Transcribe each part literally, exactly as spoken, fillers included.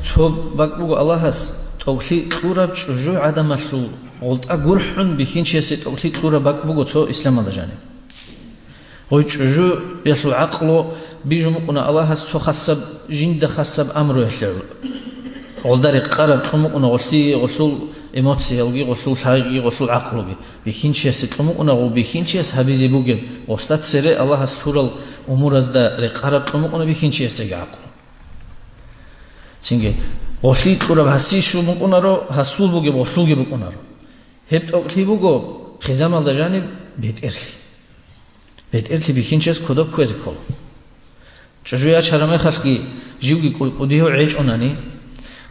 Цо бакӀ буго Аллагьас тӀокӀлъи кьураб чӀужу гӀадамалъул гъултӀа гурхӀун бихьинчиясе тӀокӀлъи кьураб бакӀ буго цо исламалда жаниб. Гъой чӀужуялъул гӀакълу бижун букӀуна Аллагьас цо хасаб, жинда хасаб амруялъе. Гъолда рекъараб кьун букӀуна гъолъие, гъолъул эмоциялги, гъолъул лъайги, гъолъул гӀакълуги. Бихьинчиясе кьун букӀуна гъо бихьинчияс гьабизе бугеб, гъосда цере Аллагьас лъурал умуразда рекъараб кьун букӀуна бихьинчиясеги гӀакълу. Цинги, гъолъи кьураб гьасие щун букӀунаро, гьасул бугеб гъолъулги букӀунаро. Гьеб тӀокӀлъи буго хъизамалда жаниб бетӀерлъи. БетӀерлъи бихьинчияс кодоб кквезе ккола. ЧӀужу ячараб мехалъги живги кӀу-, кӀудияв гӀечӀунани,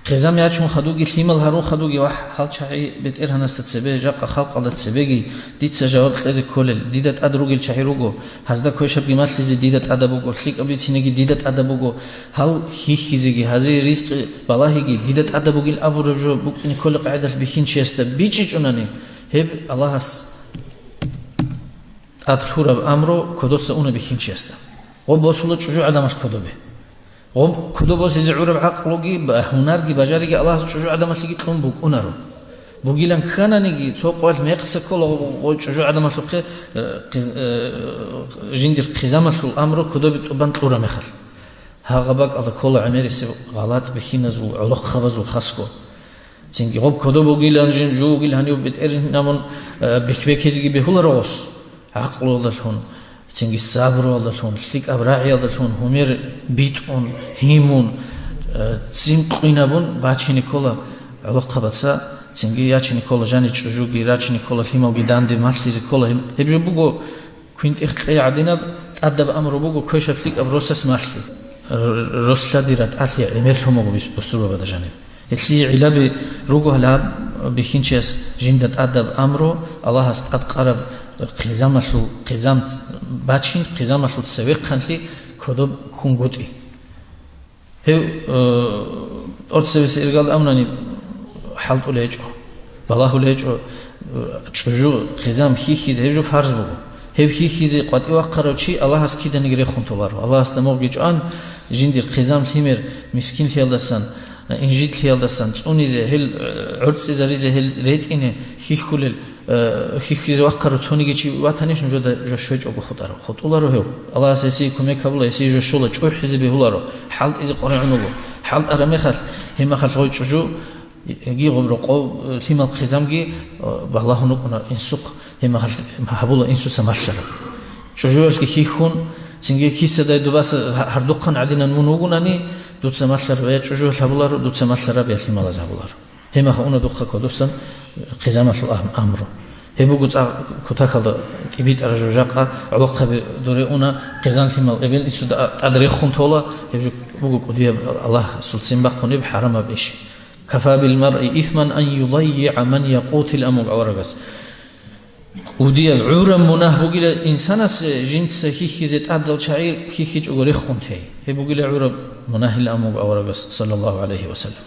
хъизам ячун хадуги, лъимал гьарун хадуги, вагь, гьал чагӀи бетӀергьанасда цебе, жакъа халкъалда цебеги дица жаваб кьезе кколел, дида тӀад ругел чагӀи руго, гьазда квешабги малъизе дида тӀадаб буго, лъикӀаб бицинеги дида тӀадаб буго, гьал хьихьизеги, гьазие ризкъи балагьиги дида тӀадаб бугин абураб жо букӀине кколеб къагӀидалъ бихьинчиясда бичӀчӀичӀунани, гьеб Аллагьас тӀад лъураб амру кодоса уна бихьинчиясда. Гъоб босула чӀужу гӀадамалъ кодобе. Гъоб кодоб босизе гӀураб гӀакълуги, ба-, гьунарги, бажариги Аллагьас чӀужу гӀадамалъеги кьун букӀунаро. Бугилан ккананиги, цо къоялъ мекъса ккола гъо-, гъо-, чӀужу гӀадамалъухъе, э, хъиз-, э, жиндир хъизамалъул амру кодобе тӀубан кьура мехалъ. Гьагъа бакӀалда ккола гӀемерисеб гъалатӀ бихьиназул, гӀолохъабазул хасго. Цинги гъоб кодоб бугилан жин жугил гьанив бетӀергьанабун, э, бек-бекизеги бегьуларо гъос. ГӀакълуялдалъун, цинги сабруялдалъун, лъикӀаб рагӀиялдалъун гьумер битӀун, гьимун, э, цин къуинабун бачине ккола гӀолохъабаца, цинги ячине ккола жани чӀужуги, рачине ккола лъималги данде малъизе ккола. Гьеб, гьеб жо буго КвинтӀех кьей гӀадинаб тӀадаб амру буго квешаб лъикӀаб росас малъи. Р-, рос лъади ратӀалъи гӀемер лъун буго бис-, бусурбабада жаниб. Гьелъие гӀилаби руго гьалаб бихьинчияс жинда тӀадаб амру, Аллагьас тӀад къараб хъизамалъул, хъизам бачин, хъизамалъул цевехъанлъи кодоб ккунгутӀи. Гьев, э, тӀоцебесеб иргалда амунани хӀалтӀулей гьечӀо, балагьулей гьечӀо, э, чӀужу, хъизам хьихьизе, гьеб жо фарз буго. Гьеб хьихьизе къватӀив вахъарав чи Аллагьас киданиги рехун толаро. Аллагьасда мугъги чӀван, жиндир хъизам лъимер мискинлъиялдасан, э, инжитлъиялдасан цӀунизе, гьел, э, гӀорцӀизаризе, гьел ретӀине хьихьулел, э, хьихьизе вахъарав цониги чи ватанищ нужеда жо щвечӀого хутӀарав? ХутӀуларо гьев. Аллагьас гьесие кумек гьабула, гьесие жо щола, чӀухӀизе бегьуларо, хӀалтӀизе къваригӀун вуго. ХӀалтӀараб мехалъ, гьеб мехалъ гъой чӀужу, гьеб гъоб рокъов, э, лъимал хъизамги, э, балагьун рукӀуна инсухъ, гьеб мехалъ гьабула инсуца малъараб. ЧӀужуялъги хьихьун, цинги кисадай дубаса гьа-, гьардухъан гӀадинан мун вугунани, дуца малъараб, я чӀужуялъ гьабуларо, дуца малъараб, я лъималаз гьабуларо. Гьеб мехалъ уна духъа кодосан хъизамалъул ам-, амру. Гьеб буго цӀакъ кутакалда тӀибитӀараб жо жакъа гӀолохъаби дуре уна, хъизан лъимал эбел инсуда тӀад рехун тола, гьеб жо буго кӀудияб Аллагьасул ццин бахъунеб хӀарамаб иш. «Кафа бил маръи исман ан юдаййиа ман якъутил», амуг аварагас. КӀудияб гӀураб мунагь бугила инсанас жинца хьихьизе тӀадал чагӀи хьихьичӀого рехун тей. Гьеб бугила гӀураб мунагьил амуг аварагас, саллаллагьу гӀалайгьи ва саллам.